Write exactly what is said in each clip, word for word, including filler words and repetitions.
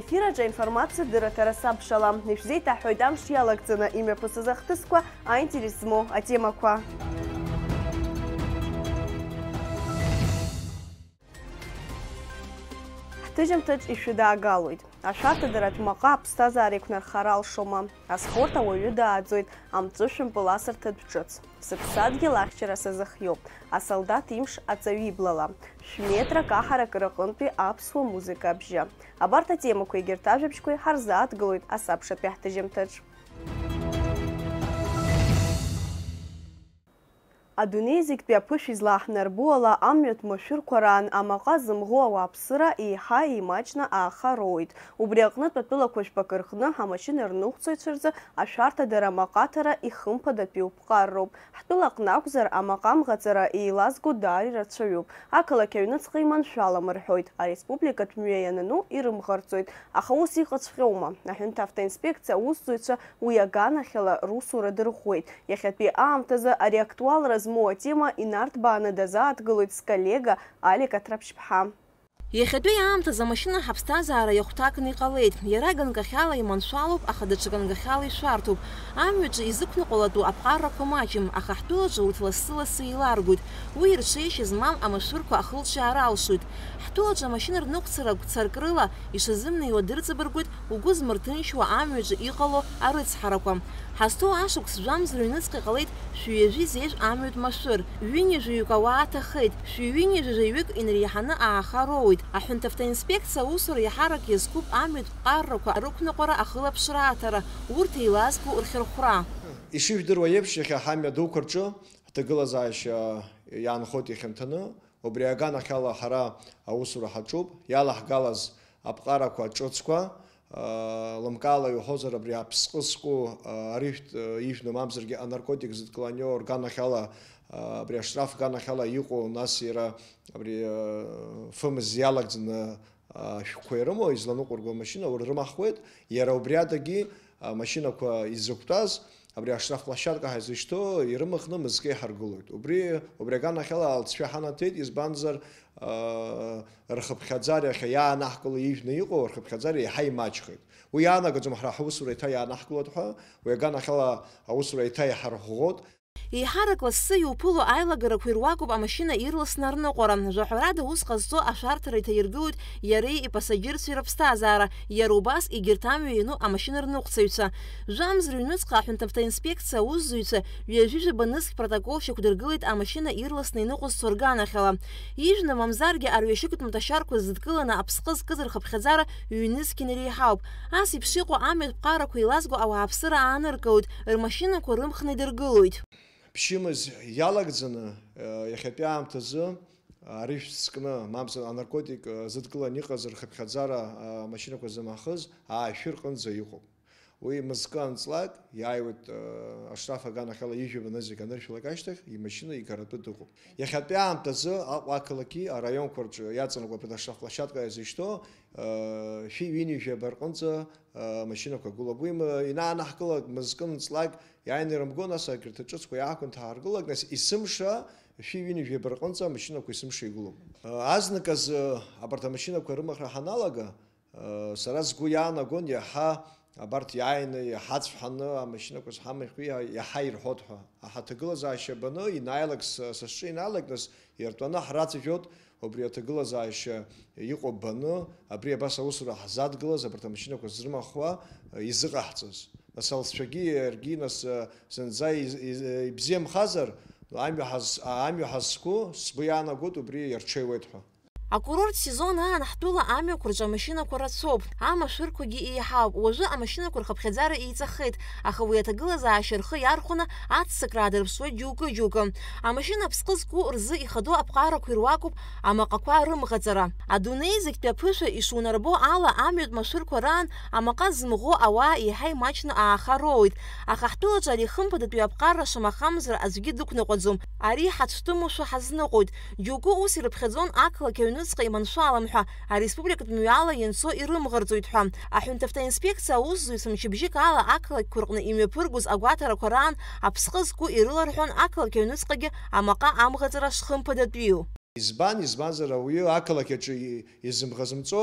Ефир аҿы аинформациа дырраҭара сабшала. Ишәзеиҭаҳҳәоит амш иалагӡаны имҩаԥысыз ахҭысқәа, аинтерес змоу атемақәа. Ҳҭыжьымҭаҿ ишәыдаагалоит. Ашәарҭадаратә маҟа аԥсҭазаара еиқәнархар алшома? Аспорт ауаҩы дааӡоит, амҵәышәымпыл асырҭатә ҿыц. Сыԥсадгьыл ахьчара сазыхиоуп, асолдаҭ имш аҵаҩы иблала. Шәметра каҳарак рҟынтәи аԥсуа музыка абжьы. Абарҭ атемақәа егьырҭ ажәабжьқәеи ҳарзааҭгылоит асабшатәи ҳҭыжьымҭаҿ. Адунеи зегьтәи аԥышә излааҳнарбо ала, амҩатә машәырқәа раан амаҟа зымӷоу ауааԥсыра еиҳа еимаҷны ааха роуеит. Убри аҟнытә атәылақәа жәпакы рҟны амашьына рныҟәцаҩцәа рзы ашәарҭадара амаҟаҭара ихымԥадатәиуп. Ԥҟарроуп. Ҳтәылаҟны акәзар, амаҟа амӷаҵара еилазго даара ирацәаҩуп. Ақалақь аҩныҵҟа иманшәалам рҳәоит, ареспубликатә мҩа ианану ирымӷарҵоит. Аха ус иҟаҵәҟьоума? Аҳәынҭавтоинспекциа аусзуҩцәа уи аганахьала русура дырӷәӷәеит. Иахьатәи аамҭазы ари актуалра змоу атема инарҭбааны дазааҭгылоит сколлега Алик Аҭраԥшьԥҳа. Иахьатәи аамҭазы амашьына ҳаԥсҭазаара иахәҭакны иҟалеит. Иара ганкахьала иманшәалоуп, аха даҽа ганкахьала ишәарҭоуп. Амҩаҿы изықәныҟәалатәу аԥҟарақәа маҷым, аха ҳтәылаҿы урҭ лассы-лассы еиларгоит. Уи ирҽеишьа змам амашәырқәа ахылҿиаара алшоит. Ҳтәылаҿы амашьына рныҟәцара гәцаркрыла ишазымнеиуа дырҵабыргуеит угәы змырҭынчуа амҩаҿы иҟало арыцҳарақәа. Ҳазҭоу ашықәс жәамз рыҩныҵҟа иҟалеит шәи ҩажәи зежә амҩатә машәыр, ҩынҩажәаҩык ауаа ҭахеит, шәи ҩынҩажәаҩык инареиҳаны ааха роуеит. Аҳәынҭавтоинспекциа аусура иаҳарак иазкуп амҩатә ԥҟаррақәа рықәныҟәара, ахылаԥшра аҭара, урҭ еилазго рхьырхәра. Ишыжәдыруа еиԥш, иахьа ҳамҩа дуқәа рҿы ҳҭагылазаашьа иаанхоит ихьанҭаны. Убри аганахьала ҳара аусура ҳаҿуп, иалаҳгалаз аԥҟарақәа ҿыцқәа, аа, лымкаала иуҳәозар, абри аԥсҟы зку, аа, арыжәтә, аа, ижәны мамзаргьы анаркотик зыдкыланио рганахьала, аа, абри аштраф ганахьала иҟоу, нас иара абри, аа, фымз иалагӡаны, аа, шәҟәқәа ирымоу, изланыҟәырго амашьына урҭ рымаҳхуеит, иара убри адагьы амашьынақәа изықәтәаз, абри аштрафплощадка ҳәа изышьҭоу ирымхны мызкы иҳаргылоит. Убри, убри аганахьала алҵшәа ҳанаҭеит, избанзар, аа, рхыԥхьаӡара иахьа иаанаҳкыло ижәны иҟоу рхыԥхьаӡара еиҳа имаҷхеит. Уи иаанагаӡом ҳара ҳусура еиҭа иаанаҳкылоит ҳәа, уи аганахьала аусура еиҭа иҳарӷәӷәоит. Еиҳарак лассы иуԥыло аилагарақәа ируакуп амашьына ирласны арныҟәара. Жәаҳәарада ус ҟазҵо ашәарҭара иҭаиргылоит иареи ипасаџьырцәеи рыԥсҭазаара, иара убас егьырҭ амҩа иану амашьына рныҟәцаҩцәа. Жәамз рыҩнуҵҟа аҳәынҭавтоинспекциа аусзуҩцәа ҩажәи жәаба нызқь протокол шьақәдыргылеит амашьына ирласны иныҟәызцо рганахьала. Ижәны мамзаргьы арҩашьыгатә маҭәашьарқәа зыдкыланы аԥсҟы зкыз рхыԥхьаӡара ҩ-нызқь инареиҳауп. Ас еиԥш иҟоу амҩатә ԥҟарақәа еилазго ауааԥсыра ааныркылоит, рмашьынақәа рымхны идыргылоит. Ԥшьымз иалагӡаны, э, иахьатәи аамҭазы арыжәтә зкны, мамзар анаркотик, э, зыдкыланы иҟаз рхыԥхьаӡара, э, амашьынақәа зымаҳхыз аашәы рҟынӡа иҟоуп. Уи мызкы анҵлак, иааиуеит, э, аштраф аганахьала ижәаба нызқь аныршәлак ашьҭахь, имашьына игаратәы дыҟоуп. Иахьатәи аамҭазы Аҟәа ақалақьи араионқәа рҿы иаҵанакуа абри аштрафплощадка иазышьҭоу, э, шәи ҩынҩажәаба рҟынӡа, э, амашьынақәа гылоуп. Уи м-, инаанаҳкылак, мызкы нҵлак иааины ирымго, нас агьырҭ аҿыцқәа иаақәынҭааргылак, нас есымша, шәи ҩынҩажәаба рҟынӡа амашьынақәа есымша игылоуп. Э, азныказы абарҭ амашьынақәа рымаха ҳаналага, Сара сгәы иаанагон, иаҳа абарҭ иааины иҳацәҳаны амашьынақәа зҳамахьоу иа-, иаҳа ирҳәот ҳәа. Аха аҭагылазаашьа баны, ианааилак, са, са сҿы ианаалак, нас, иртәаны ҳрацәажәот, убри аҭагылазаашьа иҟоу баны, абри абас аусура ҳзадгылаз, абарҭ амашьынақәа зрымахуа, изыҟаҳҵаз. Нас алҵшәагьы иаргьы, нас, зынӡа из-, из-, ибзиамхазар, амҩа ҳаз-, амҩа ҳазқәу, сгәы иаанагот, убри иарҽеиуеит ҳәа. Акурорт сезон аан ҳтәыла амҩақәа рҿы амашьынақәа рацәоуп, амашәырқәагьы еиҳауп. Уажәы амашьынақәа рхыԥхьаӡара еиҵахеит, аха уи аҭагылазаашьа рхы иархәаны аццакра аадырԥшуеит џьоукы-џьоукы. Амашьына аԥсҟы зку рзы ихадоу аԥҟарақәа ируакуп амаҟақәа рымӷаҵара. Адунеи зегьтәи аԥышәа ишунарбо ала, амҩатә машәырқәа раан амаҟа зымӷоу ауаа еиҳа имаҷны ааха роуеит. Аха ҳтәылаҿы ари хымԥадатәи аԥҟара шамахамзар аӡәгьы дықәныҟәаӡом. Ари ҳацәтәымушәа ҳазныҟәоит. Џьоукы ус ирыԥхьаӡон ақалақь аҩныҵҟа иманшәалам ҳәа, ареспубликатә мҩала ианцо ирымӷарҵоит ҳәа. Аҳәынҭавтоинспекциа аусзуҩцәа мчыбжьык ала ақалақьқәа рҟны имҩаԥыргоз агәаҭарақәа раан аԥсҟы зку ирыларҳәон ақалақь аҩныҵҟагьы амаҟа амӷаҵара шхымԥадатәиу. Избан, избанзар ауаҩы ақалақь аҿы и-, изымӷазымҵо,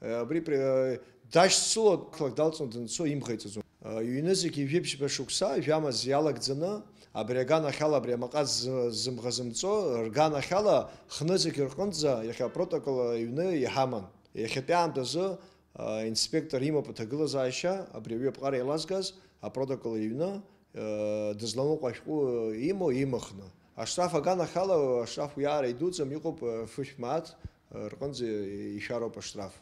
э, абри пре-, э, Дашьцыло, ақалақь далҵны данцо имӷа иҵаӡом. Иҩны зегьы жәибжьба шықәса, жәамаз иалагӡаны, абри аганахьала, абри амаҟа зы-, зымӷазымҵо, рганахьала хны зегьы рҟынӡа иахьа апротокол аҩны иҳаман. Иахьатәи аамҭазы, а, инспектор имоуп аҭагылазаашьа, абри аҩы аԥҟара еилазгаз апротокол аҩны, а, дызламыҟәу ашәҟәы имоу имыхны. Аштраф аганахьала, аштраф уиаара идуӡӡам, иҟоуп, а, фышә мааҭ, а, рҟынӡа ишәароуп аштраф.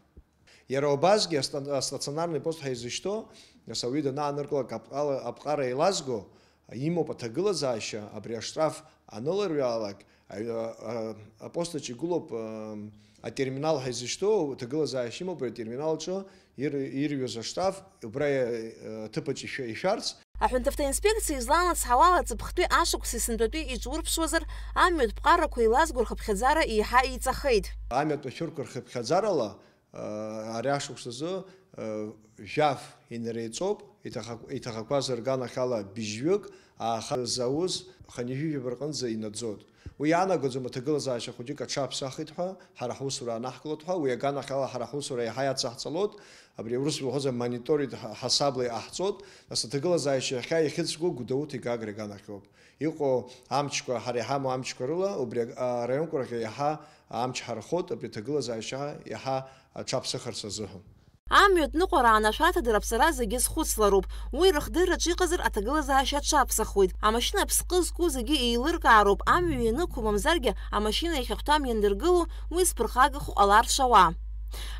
Иара убасгьы астан-, астационарный пост ҳәа изышьҭоу, нас ауаҩы данааныркылак апҟала-, аԥҟара еилазго, имоуп аҭагылазаашьа, абри аштраф анылырҩаалак, аҩ-, а-, а-, апост аҿы игылоуп, ам, атерминал ҳәа изышьҭоу, аҭагылазаашьа имоуп, абри атерминал аҿы ир-, ирҩыз аштраф, убра, а, аҭыԥ аҿы ишәа-, ишәарц. Аҳәынҭавтор инспекциа излалацҳауала, ҵыԥхтәи ашықәси сынтәатәи иҿурԥшуазар, амҩатә ԥҟарақәа еилазго рхыԥхьаӡара еиҳа еиҵахеит. Амҩатә ашәырқәа рхыԥхьаӡарала, Ари ашықәсазы, э, жәаф инареиҵоуп, иҭахак-, иҭахақәаз рганахьала быжьҩык, ааха зауз хынҩажәижәаба рҟынӡа инаӡоит. Уи иаанагаӡом аҭагылазаашьа хәыҷык аҽаԥсахит ҳәа, ҳара ҳусура анаҳкылоит ҳәа, уи аганахьала ҳара ҳусура иаҳа иацаҳҵалоит, абри аурыс уҳәозар, мониторинг ҳа-, ҳасабла иҟаҳҵоит, нас аҭагылазаашьа иахьа иахьыҵгәо Гәдоуҭеи Гагреи аганахьоуп. Иҟоу амчқәа, ҳара иҳамоу амчқәа рыла, убри ак-, араионқәа рахь иаҳа амч ҳархоит, абри аҭагылазаашьа иаҳа аҽаԥсахырц азыҳәан. Амҩатә ныҟәара анашәарҭа дара аԥҵара зегьы зхәыцлароуп. Уи рыхдырраҿы иҟазар, аҭагылазаашьа аҽаԥсахуеит. Амашьына аԥсҟы зку зегьы еилыркаароуп, амҩа ианықәу, мамзаргьы амашьына иахьахәҭам иандыргыло, уи зԥырхагахо ҟалар шауа.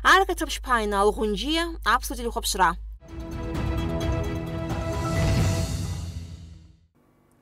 Аркаҭраԥшьԥааина Алӷәынџьиа, Аԥсуа телехәаԥшра.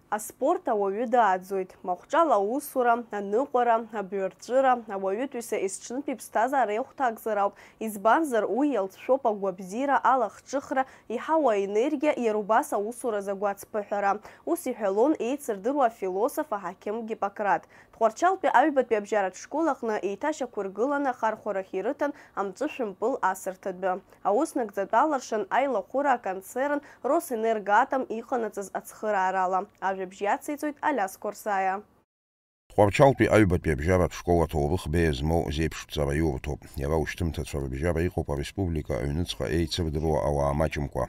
Аспорт ауаҩы дааӡоит. Махәҿала аусура, аныҟәара, абаҩрҵәыра, ауаҩытәыҩса есҽынтәи иԥсҭазаара иахәҭакзар ауп, избанзар, уи иалҵшәоуп агәабзиара, алахҿыхра, иҳауа аенергиа, иара убас аусуразы агәацԥыҳәара. Ус иҳәалон еицырдыруа афилософ аҳақьым Гиппократ. Тҟәарчалтәи аҩбатәи абжьаратә школ аҟны еиҭашьақәыргыланы ахархәарахь ирыҭан амҵәышәымпыл асырҭ адәы. Аус нагӡатәы аларшан аилахәыра аконцерн Росэнергоатом иҟанаҵаз ацхыраарала. Ажәабжь иациҵоит Алиас Қорсаиа. Тҟәарчалтәи аҩбатәи абжьаратә школ аҭоурых беиа змоу зеиԥшҵара иурҭоуп. Иара ушьҭымҭацәа рыбжьара иҟоуп ареспублика аҩныҵҟа еицырдыруа ауаа маҷымкәа.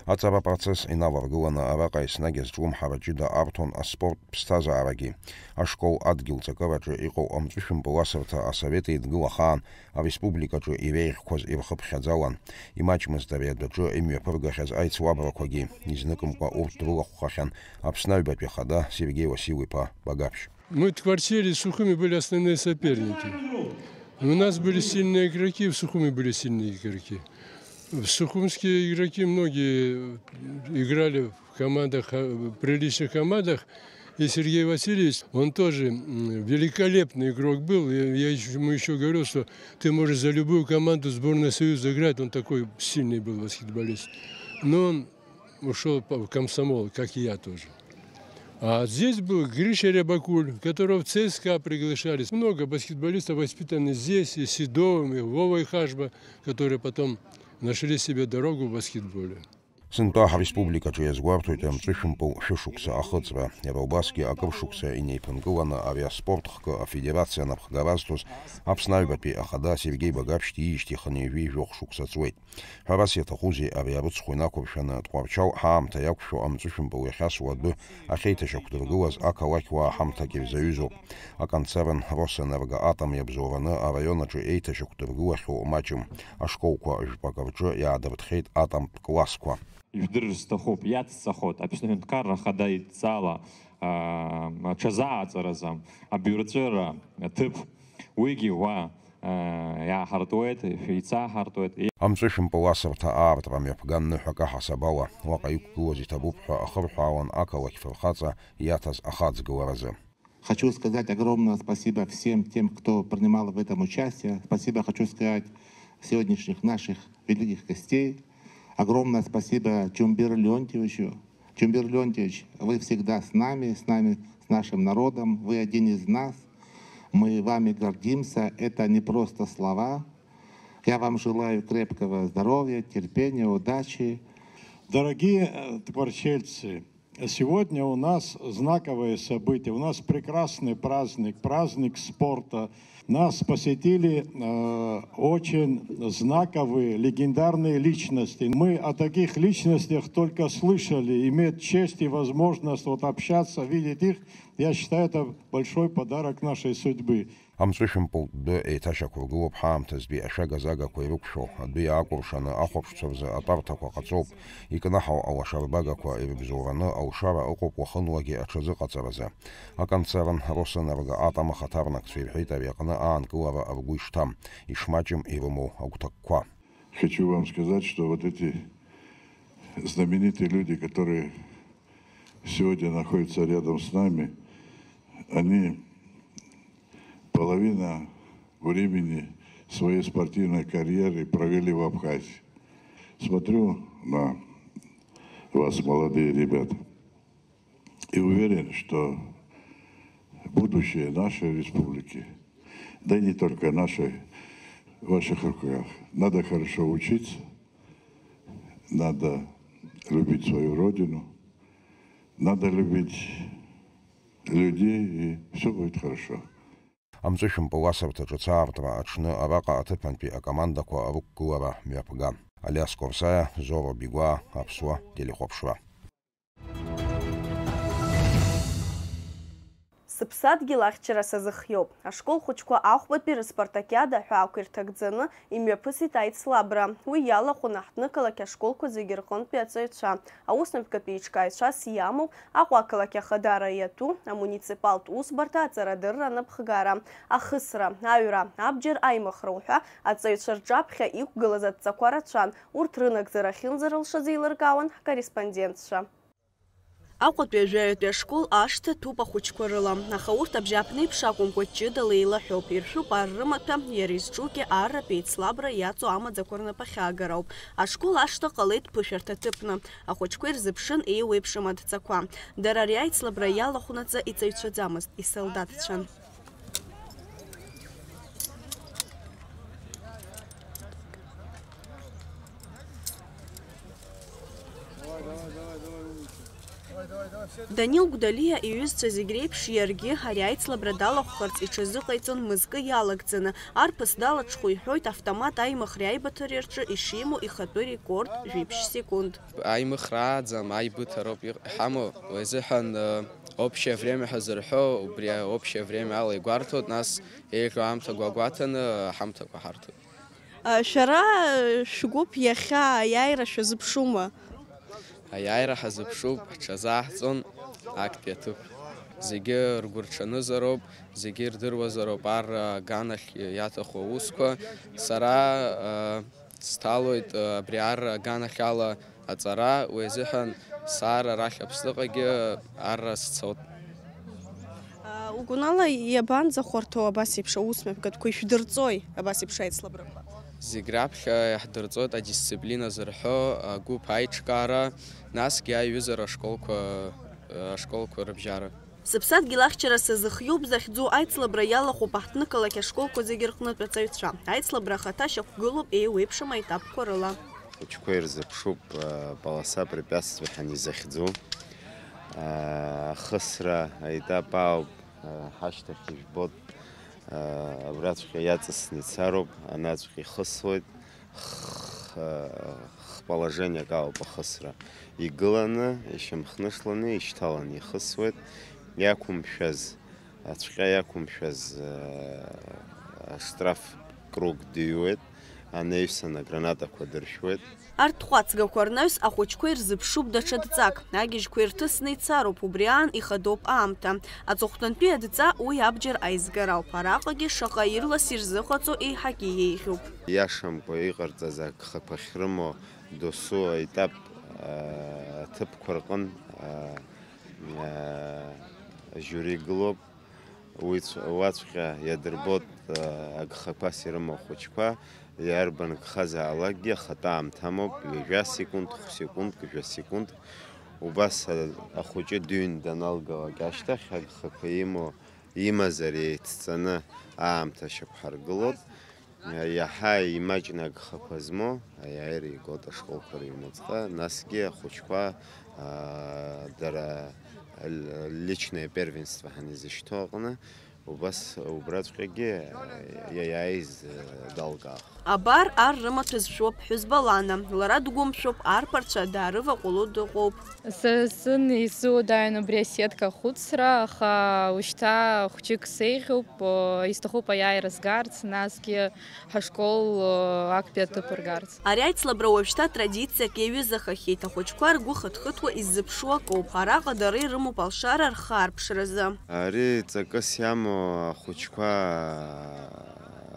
Аҵара апроцесс иналаргыланы араҟа еснагь азҿлымҳара ҷыда арҭон аспорттә ԥсҭазаарагьы. Ашкол адгьыл ҵакыраҿы иҟоу амҵәышәымпыл асырҭа асовет еидгыла ахаан ареспубликаҿы иреиӷьқәаз ирхыԥхьаӡалан. Имаҷмызт ари адәаҿы имҩаԥыргахьаз аицлабрақәагьы, изныкымкәа урҭ дрылахәхахьан Аԥсны аҩбатәи ахада Сергеи Васил-иԥа Багаԥшь. Мы в Тҟәарчали с Сухуми были основные соперники. У нас были сильные игроки, в Сухуми были сильные игроки. В Сухумские игроки многие играли в командах, э, приличных командах. И Сергей Васильевич, он тоже, м, великолепный игрок был. И я ещё, ему ещё говорил, что ты можешь за любую команду сборной Союза играть. Он такой сильный был баскетболист. Но он ушёл по-, в комсомол, как и я тоже. А здесь был Гриша Рябокуль, которого в ЦСКА приглашали. Много баскетболистов воспитаны здесь, и Седовым, и Вовой Хашба, которые потом нашли себе дорогу в баскетболе. Сынтәа ҳреспубликаҿы иазгәарҭоит амҵәышәымпыл шәышықәса ахыҵра. Иара убасгьы акыр шықәса инеиԥынкыланы ари аспорт хкы афедерациа анапхгара азҭоз Аԥсны аҩбатәи ахада Сергеи Багаԥшь диижьҭеи хынҩажәи жәохә шықәса ҵуеит. Ҳәарас иаҭахузеи, ари арыцхә инақәыршәаны Тҟәарчал ҳаамҭа иақәшәо амҵәышәымпыл иахьасуа адәы ахьеиҭашьақәдыргылаз ақалақьуаа ҳамҭак ирзаҩызоуп. Аконцерн Росэнергоатом иабзоураны араион аҿы еиҭашьақәдыргылахьоу маҷым. Ашколқәа жәпак рҿы иаадыртхьеит атомтә классқәа. Ижәдырыр сҭахуп, иацҵахоит Аԥсны Аҳәынҭқарра Ахада идҵала, аа, аҽазааӡаразы абаҩрҵәыра аҭыԥ, уигьы уа, аа, иааҳартуеит, шәеицаҳартуеит. Амҵәышәымпыл асырҭа аартра мҩаԥган ныҳәак аҳасабала, уаҟа иқәгылаз иҭабуп ҳәа ахырҳәаауан ақалақь фырхаҵа иаҭаз ахаҵгыларазы. Хочу сказать огромное спасибо всем тем, кто принимал в этом участие. Спасибо хочу сказать сегодняшних наших великих гостей. Огромное спасибо Чумбир Леонтьевичу. Чумбир Леонтьевич, вы всегда с нами, с нами, с нашим народом. Вы один из нас. Мы вами гордимся. Это не просто слова. Я вам желаю крепкого здоровья, терпения, удачи. Дорогие, э, творчельцы, Сегодня у нас знаковое событие, у нас прекрасный праздник, праздник спорта. Нас посетили э, очень знаковые, легендарные личности. Мы о таких личностях только слышали, иметь честь и возможность вот общаться, видеть их, я считаю, это большой подарок нашей судьбы. Амҵәышәымпыл дәы еиҭашьақәыргылоуп ҳаамҭазтәи ашәага-загақәа ирықәшәо, адәы иаакәыршаны ахәаԥшцәа рзы атәарҭақәа ҟаҵоуп, икнаҳау алашарбагақәа ирыбзоураны алшара ыҟоуп уахынлагьы аҽазыҟаҵаразы. Аконцерн Росэнерго атом ахаҭарнакцәа ирҳәеит ари аҟны аанкылара ргәы ишҭам, ишмаҷым ирымоу агәҭакқәа. Хочу вам сказать, что вот эти знаменитые люди, которые сегодня находятся рядом с нами, они половина времени своей спортивной карьеры провели в Абхазии. Смотрю на вас, молодые ребята, и уверен, что будущее нашей республики, да и не только нашей, в ваших руках. Надо хорошо учиться, надо любить свою родину, надо любить людей, и все будет хорошо. Амҵәышәымпыл асырҭаҿы цаартра аҽны араҟа аҭыԥантәи акомандақәа рықәгылара мҩаԥган. Алиас Корсаиа, Зоро Бигәаа, Аԥсуа телехәаԥшра. Сыԥсадгьыл ахьчара сазыхиоуп. Ашкол хәыҷқәа ахәбатәи рыспартакиада аҳәаақәа ирҭагӡаны имҩаԥысит аицлабра. Уи иалахәын аҳҭнықалақь ашколқәа зегьы рҟынтәи аҵаҩцәа, аусмҩаԥгатәи еиҿкааҩцәас иамоу, Аҟәа ақалақь ахадара иатәу, амуниципалтә усбарҭа, аҵарадырра анапхгара, ахысра, аҩра, абџьар аимыхра уҳәа аҵаҩцәа рҿаԥхьа иқәгылаз адҵақәа рацәан, урҭ рынагӡара ахьынӡарылшаз еилыркаауан ҳкорреспондентцәа. Аҟәатәи ажәаҩатәи ашкол ашҭа ҭәуп ахәыҷқәа рыла, аха урҭ абжьааԥнеиԥш акәымкәа, ҷыдала еилаҳәоуп, иршәуп ар рымаҭәа, иара изҿугьы арратә еицлабра иаҵоу амаӡақәа рнапахьагароуп. Ашкол ашҭа ҟалеит ԥышәарҭа ҭыԥны, ахәыҷқәа ирзыԥшын еиуеиԥшым адҵақәа. Дара ари аицлабра иалахәнаҵы иҵаҩцәаӡамызт, исолдаҭцәан. Данил Гәдалиа иҩызцәа зегь реиԥш иаргьы ари аицлабра далахәхарц иҽазыҟаиҵон мызкы иалагӡаны. Арԥыс далаҽхәа иҳәоит автомат аимыхреи аибыҭареи рҿы ишимоу ихатәы рекорд жәиԥшь секунд. Аимыхра ааӡам, аибыҭароуп иҟ-, иҳамоу, уи азыҳәан, э, общее время ҳәа зырҳәо, убри общее время ала игәарҭоит, нас еиӷьу аамҭа гәагәаҭаны, э, ҳамҭақәа ҳарҭоит. А, шәара, э, шәгәыԥ иахьа аиааира шәазыԥшума? Аиааира ҳазыԥшуп, ҳҽазааҳҵон актәи аҭыԥ. Зегьы ргәырҽанызароуп, зегьы ирдыруазароуп ар аганахь иаҭаху аусқәа. Сара, э, сҭалоит, э, абри ар аганахьала аҵара, уи азыҳәан саара арахь Аԥсныҟагьы арра сцот. А, угәанала иабанӡахәарҭоу абас еиԥш аусмҩаԥгатәқәа, ишәдырҵои абас еиԥш аицлабрақәа? Зегь раԥхьа иаҳдырҵоит адисциплина зырҳәо агәыԥ аиҿкаара, насгьы аиҩызара ашколқәа, ашколқәа рыбжьара. Сыԥсадгьыл ахьчара сазыхиоуп захьӡу аицлабра иалахәуп аҳҭнықалақь ашколқәа зегьы рҟнытә аҵаҩцәа. Аицлабра ахаҭа шьақәгылоуп еиуеиԥшым аетапқәа рыла. Ахәыҷқәа ирзыԥшуп, а, полоса препятствий ҳәа изахьӡу, а, ахысра аетап ауп, а, ҳашьҭахь ижәбот, а, абраҵәҟьа иаҵысны ицароуп, анаҵәҟьа ихысуеит, х-, х-, положениак ауп ахысра. Игыланы, ишьамхнышланы, ишьҭаланы ихысуеит, иақәымшәаз, ацәҟьа иақәымшәаз, а, аштраф круг дыҩуеит, анаҩсан агранатақәа дыршәуеит. Арҭ хәацгақәа рнаҩс ахәыҷқәа ирзыԥшуп даҽа дҵак, агьежьқәа ирҭысны ицароуп, убри аан ихадоуп аамҭа. Аҵыхәтәантәи адҵа уи абџьар аизгара ауп, араҟагьы шаҟа ирлас ирзыҟаҵо еиҳагьы еиӷьуп. Иашамкәа иҟарҵаз агхақәа ахьрымоу досу аетап, а, аҭыԥқәа рҟын, а, а, ажиури гылоуп. Уи ц-, уаҵәҟьа иадырбоит, а, агхақәас ирымоу ахәыҷқәа, иарбан гхазаалакгьы ахатә аамҭа амоуп, ҩажәа секунд, хә-, секундк, жәа секунд. Убас, а, ахәыҷы дыҩны даналгалак ашьҭахь, агхақәа имоу, имазар еицҵаны аамҭа шьақәҳаргылоит. Иаҳа имаҷны агхақәа змоу аиааира игоит ашколқәа рыҩнуҵҟа, насгьы ахәыҷқәа аа, дара л-, личное первенство ҳанизышьҭоу аҟны, убас убраҵәҟьагьы, аа, иа-, иааиз, аа, далгах. Абар, ар рымаҭәа зшәу аԥҳәызба Лана. Лара дгәымшәоуп, арԥарцәа даарываҟәыло дыҟоуп. Сара сзын исзуадаҩын убри асетка ахәыцра, аха ушьҭа хәҷык сеиӷьуп, исҭахуп аиааира згарц, насгьы ҳашкол актәи аҭыԥ ргарц. Ари аицлабра уажәшьҭа традициак иаҩызахахьеит, ахәыҷқәа ргәы хыҭхыҭуа иззыԥшу акоуп. Араҟа дара ирымоуп алшара рхы аарԥшразы. Ари ҵакыс иамоу ахәыҷқәа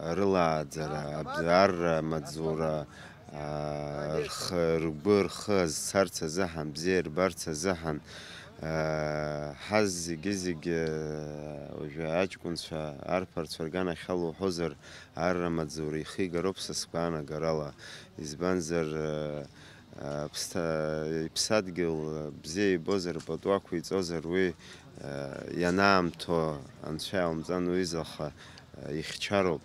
рылааӡара, аб-, арра маҵзура, аа, рхы, ргәы, рхы азцарц азыҳәан, бзиа ирбарц азыҳәан, аа, ҳаз зегьы-зегьы, уажәы аҷкәынцәа, арԥарцәа рганахьала уҳәозар, арра маҵзура ихигароуп са сгәаанагарала. Избанзар, аа, аа, ԥсҭа-, иԥсадгьыл бзиа ибозар, пату ақәиҵозар, уи, аа, ианаамҭоу анцәа иалымҵан уиза, аха, аа, ихьчароуп.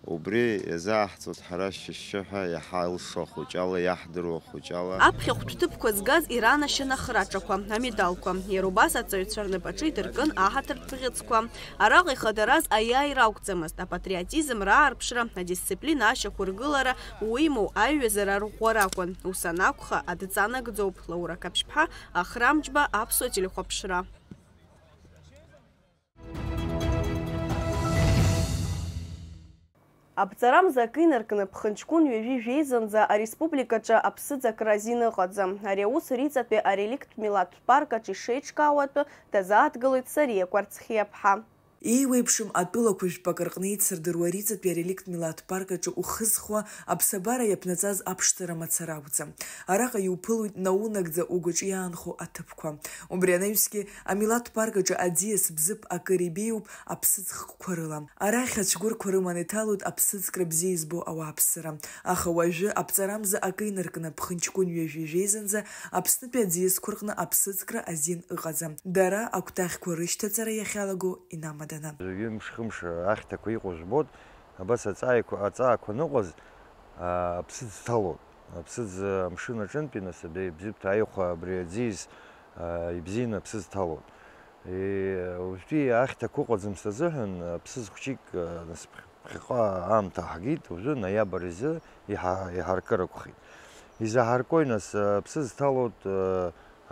Убри иазааҳҵоит ҳара шьышьшьыҳәа иаҳалшо ахәыҷала, иаҳдыруа ахәыҷала. Аԥхьахәтә ҭыԥқәа згаз иранашьан ахраҿақәа, амедалқәа. Иара убас аҵаҩцәа рнапаҿы идыркын аҳаҭыртә бӷьыцқәа. Араҟа ихадараз аиааира акәӡамызт, апатриотизм раарԥшра, адисциплина ашьақәыргылара, уимоу, аиҩызара арӷәӷәара акәын. Ус анакәха, адҵа нагӡоуп, Лаура Қаԥшьԥҳа, Ахрамџьба, Аԥсуа телехәаԥшра. Аԥҵарамза акы инаркны ԥхынҷкәын ҩажәи жәеизанӡа ареспубликаҿы аԥсыӡ акра азин ыҟаӡам. Ари аус Риҵатәи ареликттә милаҭтә парк аҿы ишеиҿкаауа атәы дазааҭгылоит Сариа Кәарцхиаԥҳа. Еиуеиԥшым атәылақәа жәпак рҟны еицырдыруа Риҵатәи ареликттә милаҭтә парк аҿы ухызхуа аԥсабара иаԥнаҵаз аԥшӡара мацара акәӡам. Араҟа иуԥылоит наунагӡа угәаҿы иаанхо аҭыԥқәа. Убри анаҩсгьы, амилаҭтә парк аҿы аӡиас бзыԥ акыр ибеиоуп аԥсыӡ хкқәа рыла. Арахь ацәгәырқәа рыманы иҭалоит аԥсыӡкра бзиа избо ауааԥсыра. Аха уажәы аԥҵарамза акы инаркны ԥхынҷкәын ҩажәи жәеизанӡа Аԥснытәи аӡиасқәа рҟны аԥсыӡкра азин ыҟаӡам. Дара акәтаӷьқәа рышьҭаҵара иахьалаго инамаданы. Ҩымш-хымш ахьҭақәа иҟоу жәбоит, абас аҵааиқәа, аҵаақәа аныҟаз, аа, аԥсыӡ ҭалоит. Аԥсыӡ амшын аҿынтәи, нас, абри Бзыԥҭа аиҟәа абри аӡиас, аа, ибзианы аԥсыӡ ҭалоит. Е, уажәтәи ахьҭақәа ыҟаӡамызт азыҳәан, аԥсыӡ хәҷык, аа, нас, ԥхьаҟа аамҭа ҳгеит, уажәы ноиабр изы иҳа-, иҳаркыр акәхеит. Изаҳаркуеи, нас, аԥсыӡ ҭалоит,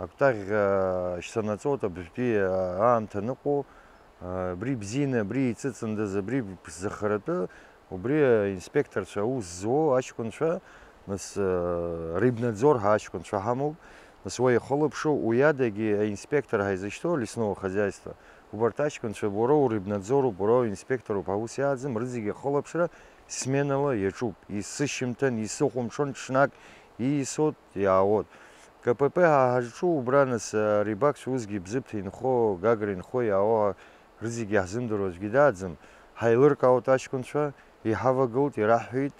акәтаӷь шьҭанаҵоит, абжатәи аамҭа аныҟоу, абри бзианы, абри еиҵыҵындаз, абри ԥшӡахаратәы, убри аинспекторцәа аус зуоу аҷкәынцәа, нас, Рибнадзор ҳәа аҷкәынцәа ҳамоуп, нас уа ихылаԥшуа, уи адагьы аинспектор ҳәа изышьҭоу лесного хозяйства, убарҭ аҷкәынцәа, уара урибнадзоруп, уара уинспекторуп ҳәа аус иааӡам, рызегьы ахылаԥшра сменала иаҿуп, есышьыжьымҭан, есыхәымҽхан ҽнак ииасуеит, иаауеит. К П П ҳа ҳазҿу убра, нас, арибакцәа усгьы Бзыԥҭа инхо, Гагра инхо иаауа рызегьы иаҳзымдыруа аӡәгьы дааӡам. Ҳаилыркаауеит аҷкәынцәа, иҳавагылт, ираҳҳәеит,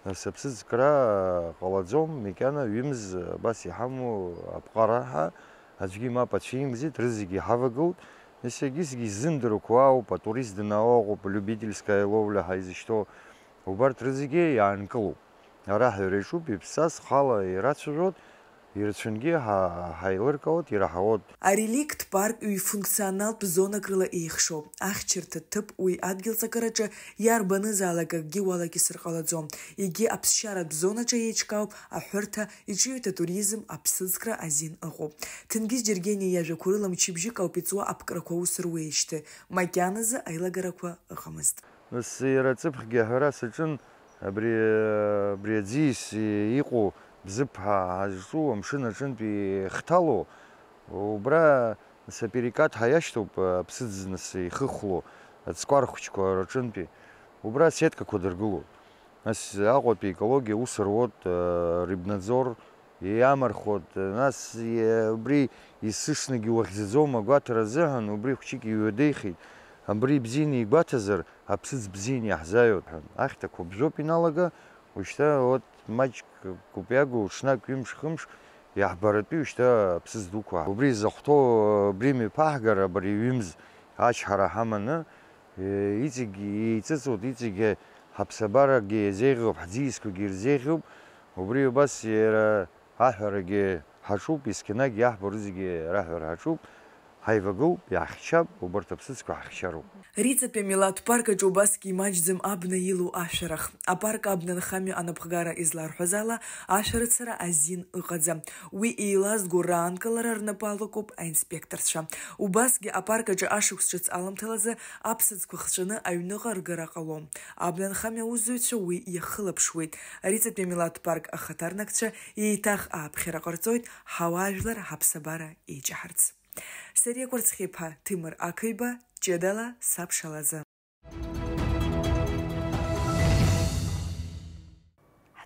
нас аԥсыӡкра ҟалаӡом, макьана ҩымз абас иҳамоу аԥҟара ҳәа аӡәгьы мап ацәимӡеит, рызегьы иҳавагылт. Нас егьысгьы иззымдыруа ауп, атурист данаауа ыҟоуп, любительская ловля ҳәа изышьҭоу, убарҭ рызегьы иаанкылоуп. Араҳәара иаҿуп, иԥсас, хала ирацәажәоит, ирацәангьы ҳа-, ҳаилыркаауеит, ираҳауеит. Ареликттә парк ҩ-функционалтә зонак рыла еихшоуп, ахьчарҭа ҭыԥ уи адгьыл ҵакыраҿы иарбанызаалак акгьы уалакьысыр ҟалаӡом, егьи аԥсшьаратә зонаҿы еиҿкаауп аҳәырҭа, иҿиоит атуризм, аԥсыӡкра азин ыҟоуп. Ҭенгиз Џьергениа иажәақәа рыла мчыбжьык ауп иҵуа аԥкрақәа аус руеижьҭеи, макьаназы аилагарақәа ыҟамызт. Нас иара ҵыԥхгьы аҳәара саҿын, абри, абри аӡиас иҟоу Бзыԥ ҳа ҳазҿу амшын аҿынтәи ихҭало, убра нас аперекат ҳәа иашьҭоуп, аԥсыӡ нас ихыхәло, аҵкәар хәыҷқәа рҿынтәи. Убра асеткақәа дыргылоуп. Нас Аҟәатәи аекологиа аус руеит, Рыбнадзор, иамархуеит, нас убри есышнагьы уахьӡаӡом агәаҭара азыҳәан, убри хәҷык иҩадеихеит. Абри ибзианы игәаҭазар, аԥсыӡ бзианы иаҳзааиуеит ҳәа. Ахьҭақәа бжоуп иналага, уажәшьҭа вот маҷк купиагоу ҽнак ҩымш-хымш иаҳбаратәи уажәшьҭа аԥсыӡ дуқәа. Убри изахәҭоу, абри мҩаԥаҳгар, абри ҩымз ачҳара ҳаманы, Иҵегь еиҵыҵуеит, иҵегь ҳаԥсабарагьы иазеиӷьуп, ҳӡиасқәагьы ирзеиӷьуп. Убри убас иара аҳәарагьы Ҳаҿуп, есқьынагь иаҳбо рызегьы раҳәара ҳаҿуп, ҳаивагылоуп, иаҳхьчап, убарҭ аԥсыӡқәа ҳахьчароуп. Риҵатәи амилаҭ парк аҿы убасгьы имаҷӡам абна илоу ашәарах. Апарк абна анхамҩа анапхгара изларҳәаз ала, ашәарыцара азин ыҟаӡам. Уи еилазго раанкылара рнапы алакуп аинспекторцәа. Убасгьы апарк аҿы ашықәс ҿыц аламҭалазы аԥсыӡқәа хҵәаны аҩныҟа ргара ҟалом. Абна анхамҩа аусзуҩцәа уи иахылаԥшуеит. Риҵатәи амилаҭ парк ахаҭарнакцәа еиҭах ааԥхьара ҟарҵоит ҳауаажәлар ҳаԥсабара еиҷаҳарц. Сариа Кәарцхиԥа, Ҭемыр Ақыҩба, ҷыдала сабшалазы.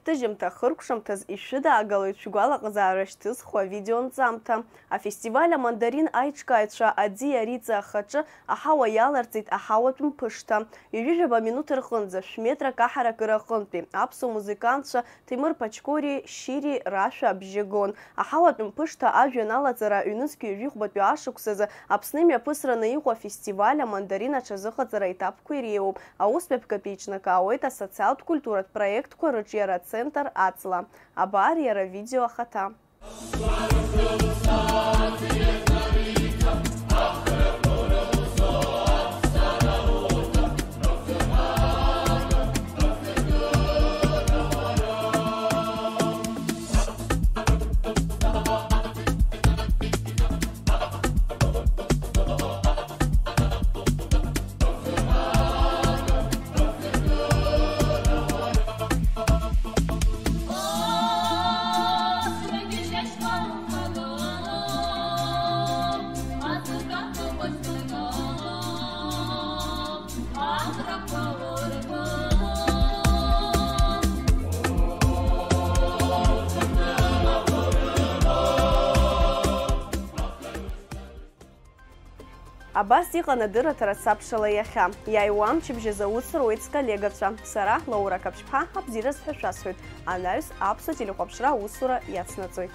Ҳҭыжьымҭа хыркәшамҭаз ишәыдаагалоит шәгәалаҟазаара шьҭызхуа авидеонҵамҭа. Афестиваль амандарин аиҿкааҩцәа Аӡиа Риҵа ахаҿы аҳауа иаларҵеит аҳауатә мԥышҭа. Ҩажәижәаба минуҭ рҟынӡа шә-метр акаҳара акыра аҟынтәи аԥсуа музыкантцәа Ҭемыр Пачкори Шьыри рашәа абжьы гон. Аҳауатә мԥышҭа ажәҩан алаҵара ҩнызқь ҩажәихәбатәи ашықәсазы Аԥсны имҩаԥысраны иҟоу афестиваль амандарин аҽазыҟаҵара аетапқәа иреиуоуп. Аусмҩаԥгатәи еиҿнакаауеит асоциалтә культуратә проектқәа рыҿиара ацентр аҵла. Абар иара авидео ахаҭа. Абас иҟан адырраҭара Сабшала иахьа. Иааиуа амчыбжь азы аус руеит сколлегацәа. Сара, Лаура Қаԥшьԥҳа, абзиара сҳәа шәасҳәоит. Анаҩс аԥсуа телехәаԥшра аусура иацнаҵоит.